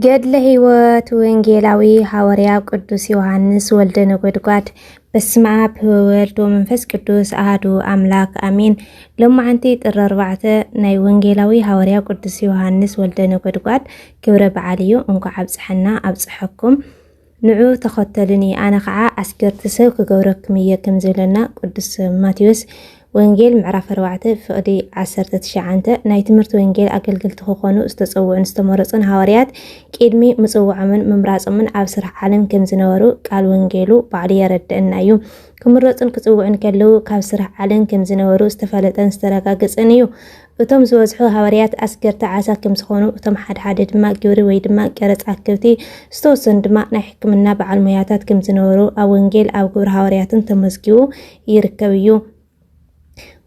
ገድለ ሕይወት ወንጌላዊ ሃዋርያ ቅዱስ ዮሃንስ ወልደ ነጎድጓድ። በስመ አብ ወወልድ ወመንፈስ ቅዱስ አሐዱ አምላክ አሜን። ሎማዓንቲ ጥሪ ኣርባዕተ ናይ ወንጌላዊ ሃዋርያ ቅዱስ ዮሃንስ ወልደ ነጎድጓድ ክብረ በዓል እዩ። እንኳዕ ኣብፀሐና ኣብፀሐኩም። ንዑ ተኸተሉኒ፣ ኣነ ኸዓ ኣስገርቲ ሰብ ክገብረኩም እየ ከም ዝብለና ቅዱስ ማቴዎስ ወንጌል ምዕራፍ ኣርባዕተ ፍቕዲ ዓሰርተ ትሽዓተ። ናይ ትምህርቲ ወንጌል ኣገልገልቲ ክኾኑ ዝተጸውዑን ዝተመረጹን ሃዋርያት ቅድሚ ምጽውዖምን ምምራጾምን ኣብ ስራሕ ዓለም ከም ዝነበሩ ቃል ወንጌሉ ባዕሉ የረድእና እዩ። ክምረጹን ክጽውዑን ከለዉ ካብ ስራሕ ዓለም ከም ዝነበሩ ዝተፈለጠን ዝተረጋገጸን እዩ። እቶም ዝበዝሑ ሃዋርያት ኣስገርቲ ዓሳ ከም ዝኾኑ፣ እቶም ሓደ ሓደ ድማ ግብሪ ወይ ድማ ቀረጽ ኣክብቲ፣ ዝተወሰኑ ድማ ናይ ሕክምና በዓል ሞያታት ከም ዝነበሩ ኣብ ወንጌል ኣብ ግብሪ ሃዋርያትን ተመዝጊቡ ይርከብ እዩ።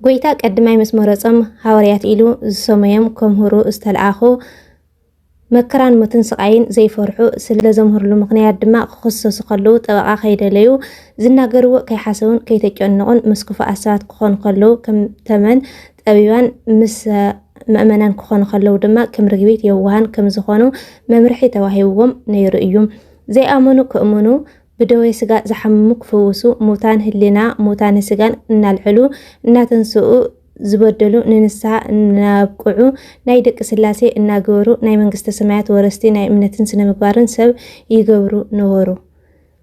ጎይታ ቀድማይ ምስ መረጾም ሃዋርያት ኢሉ ዝሰመዮም ከምህሩ ዝተለኣኹ መከራን ሞትን ስቓይን ዘይፈርሑ ስለ ዘምህርሉ ምኽንያት ድማ ክኽሰሱ ከለዉ ጠበቓ ከይደለዩ ዝናገርዎ ከይሓሰቡን ከይተጨነቑን ምስ ክፉኣት ሰባት ክኾኑ ከለዉ ከም ተመን ጠቢባን ምስ ምእመናን ክኾኑ ከለዉ ድማ ከም ርግቢት የዋሃን ከም ዝኾኑ መምርሒ ተዋሂብዎም ነይሩ እዩ። ዘይኣመኑ ክእምኑ፣ ብደዌ ስጋ ዝሓመሙ ክፍውሱ፣ ሙታን ህሊና፣ ሙታን ስጋን እናልዕሉ እናተንስኡ፣ ዝበደሉ ንንስሓ እናብቅዑ፣ ናይ ደቂ ስላሴ እናገበሩ፣ ናይ መንግስተ ሰማያት ወረስቲ ናይ እምነትን ስነ ምግባርን ሰብ ይገብሩ ነበሩ።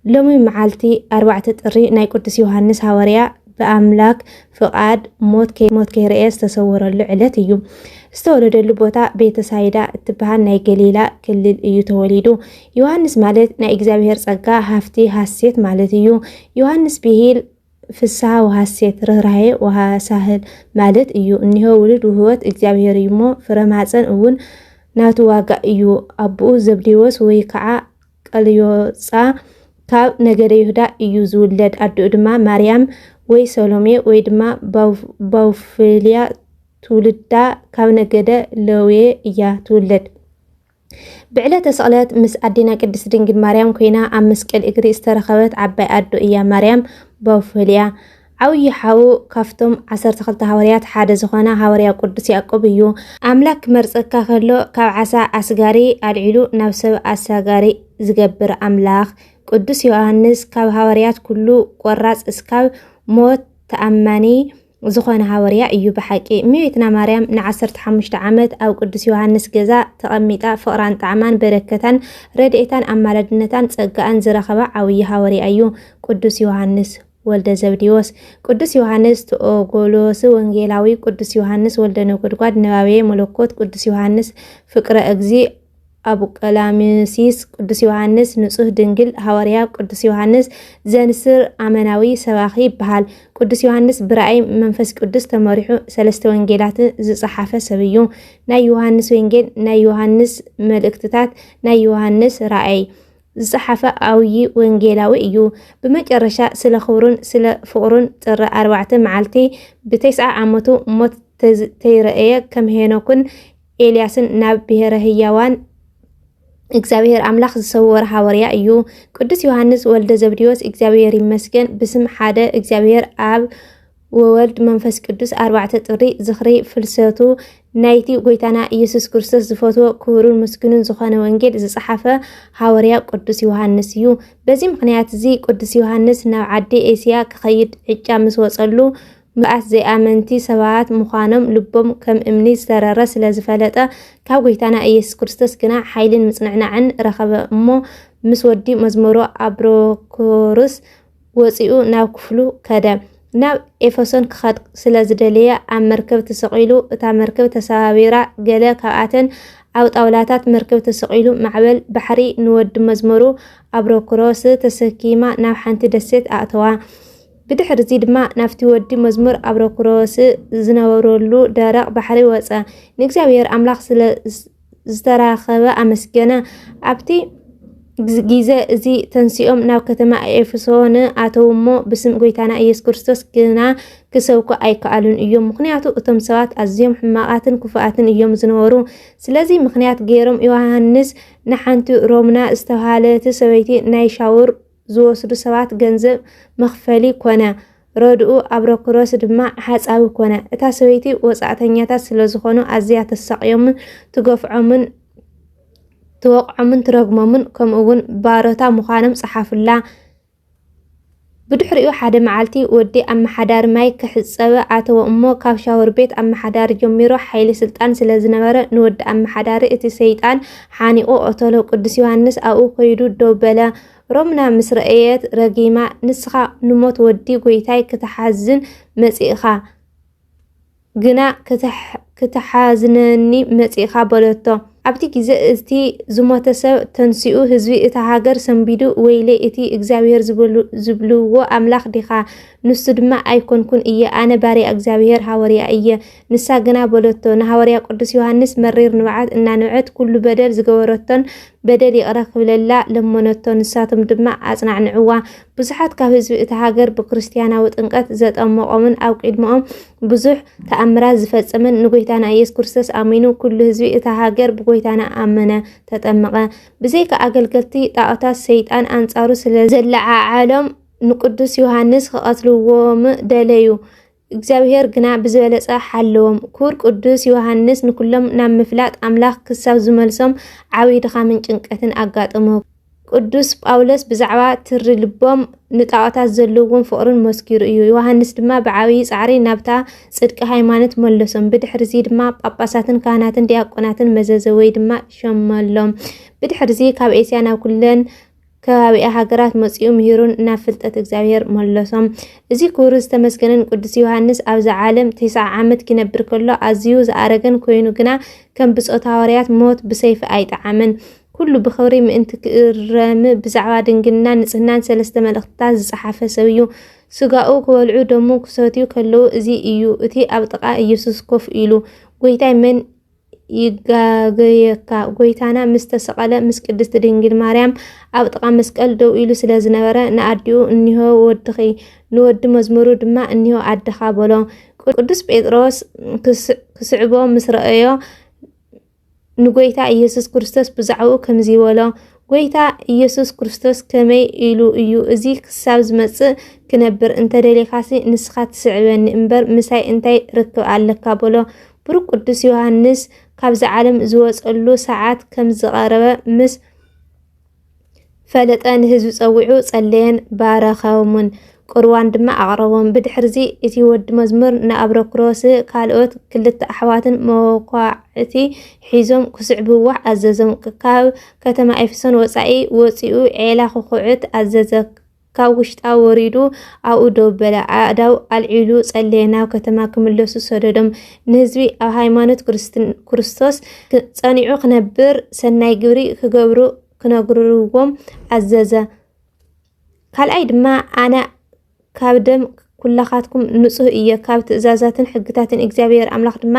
ሎሚ መዓልቲ ኣርባዕተ ጥሪ ናይ ቅዱስ ዮሃንስ ሃዋርያ ብኣምላክ ፍቓድ ሞት ከይ-፣ ሞት ከይረኤ ዝተሰወረሉ ዕለት እዩ። ዝተወለደሉ ቦታ ቤተሳይዳ እትበሃል ናይ ገሊላ ክልል እዩ ተወሊዱ። ዮሃንስ ማለት ናይ እግዚኣብሔር ጸጋ ሃፍቲ ሃሴት ማለት እዩ። ዮሃንስ ብሂል ፍስሃ ወሃሴት፣ ርህራሄ ወሃሳህል ማለት እዩ። እኒሆ ውሉድ ውህወት እግዚኣብሔር እዩ እሞ ፍረ ማፀን እውን ናቱ ዋጋ እዩ። ኣቦኡ ዘብዴዎስ ወይ ከዓ ቀልዮፃ ካብ ነገደ ይሁዳ እዩ ዝውለድ። ኣደኡ ድማ ማርያም ወይ ሰሎሜ ወይ ድማ ባው-፣ ባውፍልያ ትውልዳ ካብ ነገደ ለዌ እያ ትውለድ። ብዕለተ ስቕለት ምስ ኣዴና ቅድስት ድንግል ማርያም ኮይና ኣብ መስቀል እግሪ ዝተረኸበት ዓባይ ኣዶ እያ ማርያም ባውፍልያ። ዓብዪ ሓዉ ካብቶም ዓሰርተ ክልተ ሃዋርያት ሓደ ዝኾነ ሃዋርያ ቅዱስ ያዕቆብ እዩ። ኣምላክ ክመርጸካ ከሎ ካብ ዓሳ ኣስጋሪ ኣልዒሉ ናብ ሰብ ኣሳጋሪ ዝገብር ኣምላኽ። ቅዱስ ዮሃንስ ካብ ሃዋርያት ኩሉ ቆራጽ እስካብ ሞት ተኣማኒ ዝኾነ ሃዋርያ እዩ ብሓቂ። እመቤትና ማርያም ንዓሰርተ ሓሙሽተ ዓመት ኣብ ቅዱስ ዮሃንስ ገዛ ተቐሚጣ ፍቕራን ጣዕማን በረከታን ረድኤታን ኣማላድነታን ጸጋኣን ዝረኸባ ዓብዪ ሃዋርያ እዩ ቅዱስ ዮሃንስ ወልደ ዘብዴዎስ። ቅዱስ ዮሃንስ ቴዎጎሎስ ወንጌላዊ፣ ቅዱስ ዮሃንስ ወልደ ነጎድጓድ ነባቤ መለኮት፣ ቅዱስ ዮሃንስ ፍቅረ እግዚእ ኣቡቀላምሲስ፣ ቅዱስ ዮሃንስ ንጹህ ድንግል ሃዋርያ፣ ቅዱስ ዮሃንስ ዘንስር ኣመናዊ ሰባኺ ይበሃል። ቅዱስ ዮሃንስ ብራእይ መንፈስ ቅዱስ ተመሪሑ ሰለስተ ወንጌላት ዝጸሓፈ ሰብ እዩ። ናይ ዮሃንስ ወንጌል፣ ናይ ዮሃንስ መልእክትታት፣ ናይ ዮሃንስ ራእይ ዝጸሓፈ ዓብዪ ወንጌላዊ እዩ። ብመጨረሻ ስለ ክብሩን ስለ ፍቕሩን ጥሪ ኣርባዕተ መዓልቲ ብተስዓ ዓመቱ ሞት ተዝ-፣ ተይረእየ ከም ሄኖክን ኤልያስን ናብ ብሔረ ህያዋን እግዚኣብሔር ኣምላኽ ዝሰወረ ሃዋርያ እዩ። ቅዱስ ዮሃንስ ወልደ ዘብዴዎስ እግዚኣብሔር ይመስገን ብስም ሓደ እግዚኣብሔር ኣብ ወወልድ መንፈስ ቅዱስ ኣርባዕተ ጥሪ ዝኽሪ ፍልሰቱ ናይቲ ጎይታና ኢየሱስ ክርስቶስ ዝፈትዎ ክቡርን ምስጉንን ዝኾነ ወንጌል ዝጸሓፈ ሃዋርያ ቅዱስ ዮሃንስ እዩ። በዚ ምኽንያት እዚ ቅዱስ ዮሃንስ ናብ ዓዲ ኤስያ ክኸይድ ዕጫ ምስ ወጸሉ ምልኣት ዘይኣመንቲ ሰባት ምዃኖም ልቦም ከም እምኒ ዝተረረ ስለ ዝፈለጠ ካብ ጎይታና ኢየሱስ ክርስቶስ ግና ሓይልን ምጽንናዕን ረኸበ እሞ ምስ ወዲ መዝሙሩ ኣብሮኮርስ ወጺኡ ናብ ክፍሉ ከደ። ናብ ኤፌሶን ክኸድ ስለ ዝደለየ ኣብ መርከብ ተሰቒሉ እታ መርከብ ተሰባቢራ ገለ ካብኣተን ኣብ ጣውላታት መርከብ ተሰቒሉ ማዕበል ባሕሪ ንወዲ መዝሙሩ ኣብሮኮርስ ተሰኪማ ናብ ሓንቲ ደሴት ኣእተዋ። ብድሕርዚ ድማ ናብቲ ወዲ መዝሙር ኣብሮኮርስ ዝነበረሉ ደረቕ ባሕሪ ወጸ። ንእግዚኣብሔር ኣምላኽ ስለ ዝተራኸበ ኣመስገነ። ኣብቲ ግዝ-፣ ግዜ እዚ ተንሲኦም ናብ ከተማ ኤፌሶን ኣተዉ እሞ ብስም ጎይታና ኢየሱስ ክርስቶስ ግና ክሰብኩ ኣይከኣሉን እዮም። ምኽንያቱ እቶም ሰባት ኣዝዮም ሕማቓትን ክፉኣትን እዮም ዝነበሩ። ስለዚ ምኽንያት ገይሮም ዮሃንስ ንሓንቲ ሮምና ዝተባህለት ሰበይቲ ናይ ሻውር ዝወስዱ ሰባት ገንዘብ መኽፈሊ ኮነ። ረድኡ ኣብሮኮርስ ድማ ሓጻዊ ኮነ። እታ ሰበይቲ ወጻእተኛታት ስለ ዝኾኑ ኣዝያ ተሳቕዮምን ትገፍዖምን ትወቕዖምን ትረግሞምን፣ ከምኡ እውን ባሮታ ምዃኖም ጸሓፉላ። ብድሕሪኡ ሓደ መዓልቲ ወዲ ኣመሓዳሪ ማይ ክሕጸበ ኣተወ እሞ፣ ካብ ሻወር ቤት ኣመሓዳሪ ጀሚሩ ሓይሊ ስልጣን ስለ ዝነበረ፣ ንወዲ ኣመሓዳሪ እቲ ሰይጣን ሓኒቑ ቀተሎ። ቅዱስ ዮሃንስ ኣብኡ ከይዱ ደው በለ። ሮምና ምስ ረኣየት ረጊማ፣ "ንስኻ ንሞት ወዲ ጐይታይ ክትሓዝን መጺእኻ?" ግና ክትሕ-፣ ክትሓዝነኒ መጺእካ በለቶ። ኣብቲ ግዜ እቲ ዝሞተ ሰብ ተንሲኡ፣ ህዝቢ እታ ሃገር ሰንቢዱ፣ "ወይለይ፣ እቲ እግዚኣብሔር ዝበሉ-፣ ዝብልዎ ኣምላኽ ዲኻ?" ንሱ ድማ፣ "ኣይኮንኩን እየ፣ ኣነ ባርያ እግዚኣብሔር ሃወርያ እየ።" ንሳ ግና በለቶ፣ ንሃወርያ ቅዱስ ዮሃንስ መሪር ንብዓት እናንብዐት፣ ኩሉ በደል ዝገበረቶን በደል ይቕረ ክብለላ ለመነቶ። ንሳቶም ድማ ኣጽናዕንዕዋ። ብዙሓት ካብ ህዝቢ እታ ሃገር ብክርስቲያናዊ ጥምቀት ዘጠመቖምን ኣብ ቅድመኦም ብዙሕ ተኣምራት ዝፈጸመን፣ ንጎይታና ኢየሱስ ክርስቶስ ኣሚኑ ኩሉ ህዝቢ እታ ሃገር ብጎይታና ኣመነ፣ ተጠመቐ። ብዘይካ ኣገልገልቲ ጣዖታት፣ ሰይጣን ኣንጻሩ ስለ ዘለዓዓሎም፣ ንቅዱስ ዮሃንስ ክቐትልዎም ደለዩ። እግዚኣብሔር ግና ብዝበለጸ ሓለዎም። ክቡር ቅዱስ ዮሃንስ ንኩሎም ናብ ምፍላጥ ኣምላኽ ክሳብ ዝመልሶም ዓብዪ ድኻምን ጭንቀትን ኣጋጠሞ። ቅዱስ ጳውሎስ ብዛዕባ ትሪ ልቦም ንጣዖታት ዘለዎም ፍቕርን መስኪሩ እዩ። ዮሃንስ ድማ ብዓብዪ ጻዕሪ ናብታ ጽድቂ ሃይማኖት መለሶም። ብድሕርዚ ድማ ጳጳሳትን ካህናትን ዲያቆናትን መዘዘ ወይ ድማ ሸመሎም። ብድሕርዚ ካብ ኤስያ ናብ ኩለን ከባቢኣ ሃገራት መጺኡ ምሂሩን ናብ ፍልጠት እግዚኣብሔር መለሶም። እዚ ክቡር ዝተመስገነን ቅዱስ ዮሃንስ ኣብዛ ዓለም ተስዓ ዓመት ኪነብር ከሎ ኣዝዩ ዝኣረገን ኮይኑ ግና ከም ብጾት ሃዋርያት ሞት ብሰይፊ ኣይጠዓመን። ኩሉ ብኽብሪ ምእንቲ ክእረም ብዛዕባ ድንግልናን ንጽህናን ሰለስተ መልእኽትታት ዝጸሓፈ ሰብ እዩ። ስጋኡ ክበልዑ ደሙ ክሰትዩ ከለዉ እዚ እዩ እቲ ኣብ ጥቓ ኢየሱስ ኮፍ ኢሉ። "ጎይታይ መን ይጋገየካ?" ጎይታና ምስ ተሰቐለ ምስ ቅድስቲ ድንግል ማርያም ኣብ ጥቓ መስቀል ደው ኢሉ ስለ ዝነበረ ንኣዲኡ "እኒሆ ወድኺ" ንወዲ መዝሙሩ ድማ "እኒሆ ኣደኻ" በሎ። ቅዱስ ጴጥሮስ ክስ-፣ ክስዕቦ ምስ ረኣዮ ንጎይታ ኢየሱስ ክርስቶስ ብዛዕባኡ ከምዚ በሎ፣ "ጎይታ ኢየሱስ ክርስቶስ ከመይ ኢሉ እዩ እዚ ክሳብ ዝመጽእ ክነብር? እንተ ደሊኻሲ ንስኻ ትስዕበኒ እምበር ምሳይ እንታይ ርክብ ኣለካ?" በሎ። ብሩክ ቅዱስ ዮሃንስ ካብዚ ዓለም ዝወጸሉ ሰዓት ከም ዝቐረበ ምስ ፈለጠ ንህዝቢ ጸዊዑ ጸለየን ባረኸሙን። ቁርባን ድማ ኣቕረቦም። ብድሕርዚ እቲ ወዲ መዝሙር ንኣብሮክሮስ ካልኦት ክልተ ኣሕዋትን መኳዕቲ ሒዞም ክስዕብዎ ኣዘዞም። ካብ ከተማ ኤፌሶን ወጻኢ ወጺኡ ዔላ ክኹዕት ኣዘዘ። ካብ ውሽጣ ወሪዱ ኣብኡ ደው በለ። ኣእዳው ኣልዒሉ ጸለየ። ናብ ከተማ ክምለሱ ሰደዶም። ንህዝቢ ኣብ ሃይማኖት ክርስትን-፣ ክርስቶስ ክ-፣ ጸኒዑ ክነብር ሰናይ ግብሪ ክገብሩ ክነግርዎም ኣዘዘ። ካልኣይ ድማ ኣነ ካብ ደም ኩላኻትኩም ንጹህ እየ፣ ካብ ትእዛዛትን ሕግታትን እግዚኣብሔር ኣምላኽ ድማ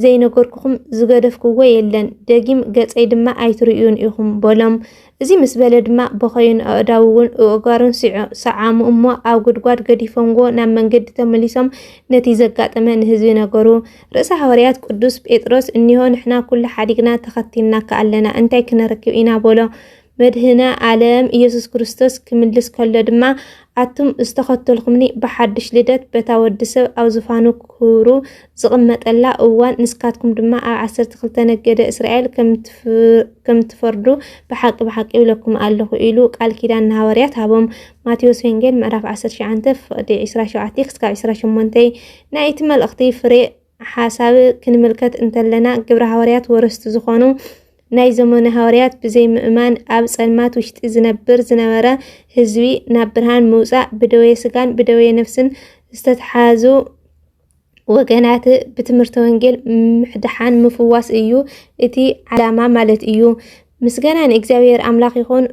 ዘይነገርኩኹም ዝገደፍክዎ የለን፣ ደጊም ገጸይ ድማ ኣይትርእዩን ኢኹም በሎም። እዚ ምስ በለ ድማ በኸዩን ኣእዳዉ እውን ኣእጋሩን ስዖ-፣ ሰዓሙ እሞ ኣብ ጉድጓድ ገዲፎምዎ ናብ መንገዲ ተመሊሶም ነቲ ዘጋጠመ ንህዝቢ ነገሩ። ርእሰ ሃዋርያት ቅዱስ ጴጥሮስ እኒሆ ንሕና ኩሉ ሓዲግና ተኸቲልናካ ኣለና፣ እንታይ ክነረክብ ኢና በሎ። መድህነ ዓለም ኢየሱስ ክርስቶስ ክምልስ ከሎ ድማ ኣቱም ዝተኸተልኩምኒ ብሓድሽ ልደት በታ ወዲ ሰብ ኣብ ዝፋኑ ክብሩ ዝቕመጠላ እዋን ንስካትኩም ድማ ኣብ ዓሰርተ ክልተ ነገደ እስራኤል ከም ትፍ-፣ ከም ትፈርዱ ብሓቂ ብሓቂ ይብለኩም ኣለኹ ኢሉ ቃል ኪዳን ንሃዋርያት ሃቦም። ማቴዎስ ወንጌል ምዕራፍ ዓሰርተ ትሽዓተ ፍቕዲ ዕስራ ሸውዓተ ክስካብ ዕስራ ሸሞንተ። ናይ እቲ መልእኽቲ ፍሬ ሓሳብ ክንምልከት እንተለና ግብረ ሃዋርያት ወረስቲ ዝኾኑ ናይ ዘመነ ሃዋርያት ብዘይ ምእማን ኣብ ጸልማት ውሽጢ ዝነብር ዝነበረ ህዝቢ ናብ ብርሃን ምውጻእ፣ ብደዌ ስጋን ብደዌ ነፍስን ዝተትሓዙ ወገናት ብትምህርቲ ወንጌል ምሕድሓን ምፍዋስ እዩ እቲ ዓላማ ማለት እዩ። ምስጋና ንእግዚኣብሔር ኣምላኽ ይኹን።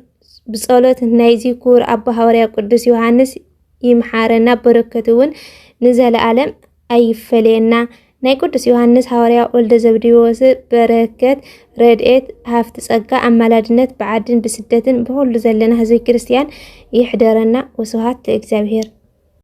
ብጸሎት ናይዚ ክቡር ኣቦ ሃዋርያ ቅዱስ ዮሃንስ ይምሓረና፣ በረከቱ እውን ንዘለኣለም ኣይፈለየና። ናይ ቅዱስ ዮሃንስ ሃዋርያ ወልደ ዘብዴዎስ በረከት፣ ረድኤት፣ ሃፍቲ ጸጋ፣ ኣማላድነት ብዓድን ብስደትን ብኹሉ ዘለና ህዝቢ ክርስትያን ይሕደረና። ወስብሐት ለእግዚኣብሔር።